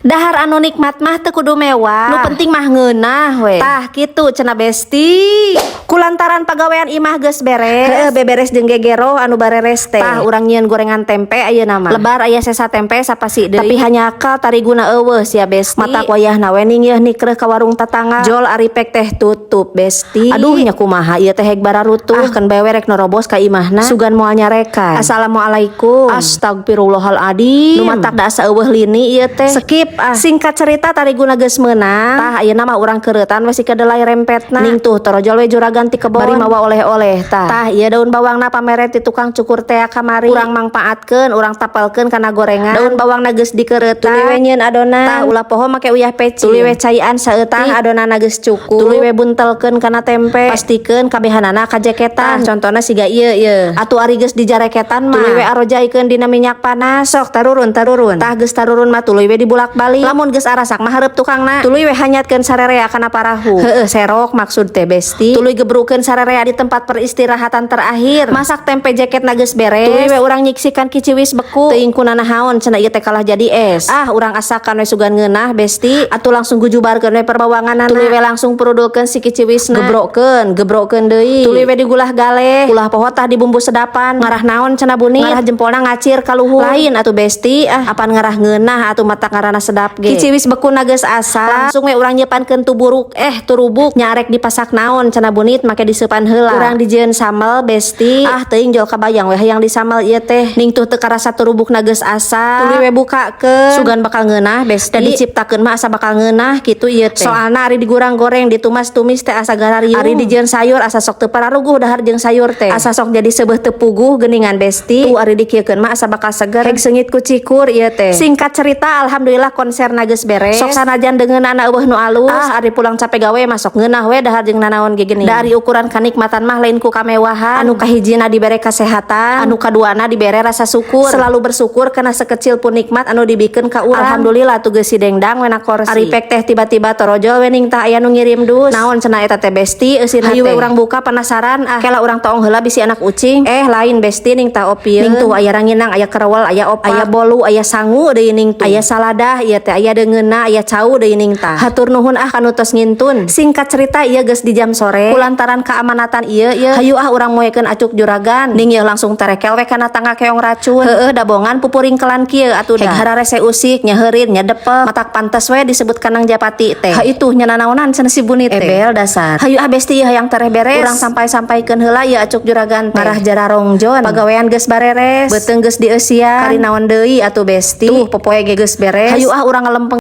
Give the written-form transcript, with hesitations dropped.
Dahar anu nikmat mah teu kudu mewah. Nu penting mah ngeunah we. Tah, kitu cenah, Besti. Kulantaran pagawean imah geus beres. Heueuh, beberes jeung gegeroh anu bareres teh. Tah, urang nyieun gorengan tempe ayeuna mah. Lebar aya sesa tempe sapasi deui. Tapi hanjakal tariguna euweuh sia, Besti. Matak wayahna we ning yeuh nikreuh ka warung tatangga. Jol ari pek teh tutup, Besti. Aduh, nya kumaha ieu teh, hek bararutuh. Ah, keun bae we rek norobos ka imahna. Sugan moal nyarekan. Assalamualaikum. Astagfirullahaladzim. Nu matak da asa euweuh lini ieu teh. Skip ah. Singkat cerita, tariguna geus meunang. Tah, ayeuna mah urang keureutan we si kedelai rempetna. Ning tuh torojol we juragan ti kebon. Bari mawa oleh-oleh tah. Tah, ieu daun bawangna pamere ti tukang cukur teh kamari. Urang mangpaatkeun, urang tapelkeun kana gorengan. Daun bawangna geus dikereutan. Tuluy we nyieun adonan. Tah, ulah poho make uyah pecin. Tuluy we caian saeutik. Tah, adonanna geus cukup. Tuluy we buntelkeun kana tempe. Pastikeun kabehanana kajeketan. Tah, contona siga ieu ieu. Atuh ari geus dijareketan mah. Tuluy we arojaikeun dina minyak panas. Sok tarurun tarurun. Tah, geus tarurun mah tuluy we dibulak-balik. Lamun geus arasak mah hareup tukangna. Tuluy we hanyatkeun sarerea kana parahu. Heueuh, serok maksud teh, Besti. Tuluy gebrukeun sarerea di tempat peristirahatan terakhir. Masak tempe jaket geus beres. Tuluy we urang nyiksikan kiciwis beku. Teuing kunanahaon cenah ieu teh kalah jadi es. Ah, urang asakan we sugan ngeunah, Besti. Atuh langsung gujubarkeun we perbawanganana. Tuluy we langsung purudulkeun si kiciwisna. Gebrokeun, gebrokeun deui. Tuluy we digulah galeh. Ulah poho tah dibumbu sedapan. Ngarah naon cenah bunit? Ngarah jempolna ngacir ka luhur. Lain atuh, Besti. Ah, apan ngarah ngeunah atuh, matak ngaranna sedap ge. Kiciwis beku geus asak. Langsung we urang nyepankeun tuburuk, eh, turubuk. Nya arek dipasak naon cenah bunit, make diseupan heula. Urang dijieun sambel, Besti. Ah, teuing jol kabayang we hayang disambel ieu teh. Ning tuh teu karasa turubuk geus asak. Tuluy we bukakeun. Sugan bakal ngeunah, Besti. Da diciptakeun mah asa bakal ngeunah kitu ieu teh. Soalna ari digurang goreng, ditumas tumis teh asa garariung. Ari dijieun sayur asa sok teu pararuguh dahar jeung sayur teh. Asa sok jadi seubeuh teu puguh geuningan, Besti. Tuh, ari dikieukeun mah asa bakal seger. Heg seungit ku cikur ieu teh. Singkat cerita, alhamdulillah konser geus beres. Sok sanajan deungeunana euweuh nu alus. Ah, ari pulang capek gawe mah sok ngeunah we dahar jeung nanaon ge geuning. Da ari ukuran kanikmatan mah lain ku kamewahan. Anu kahijina dibere kasehatan, anu kaduana dibere rasa syukur. Selalu bersyukur karena sekecil pun nikmat anu dibikeun ka urang. Alhamdulillah tuh geus si dengdang we na korsi. Ari pek teh tiba-tiba torojol we ning tah aya nu ngirim dus. Naon cenah eta teh, Besti, eusina teh? Hayu we urang buka, penasaran ah. Kela urang toong heula bisi anak ucing. Eh, lain, Besti, ning tah opieun. Ning tuh aya ranginang, aya kerewel, aya opak, aya bolu, aya sangu deui ning tuh. Aya saladah ieu teh, aya deungeunna, aya cau deui ning tah. Hatur nuhun ah kanu tos ngintun. Singkat cerita, ieu geus di jam sore. Kulantaran keamanatan ieu ieu, hayu ah urang moekeun acuk juragan. Ning ieu langsung terekel we kana tangga keong racun. Heueuh, dabongan pupuringkelan kieu atuh da. Heg hararese usik, nyaheurin, nyadepek. Matak pantes we disebut kanang japati teh. Ha, itu nya nanaonan cenah si bunit teh. Ebel dasar. Hayu ah, Besti, ieu hayang tereh beres. Urang sampai-sampaikeun heula ieu acuk juragan teh. Ngarah jararongjon. Pagawean geus bareres. Beuteung geus dieusian. Kari naon deui atuh, Besti? Tuh popoe ge geus beres. Hayu ah urang ngalempeng.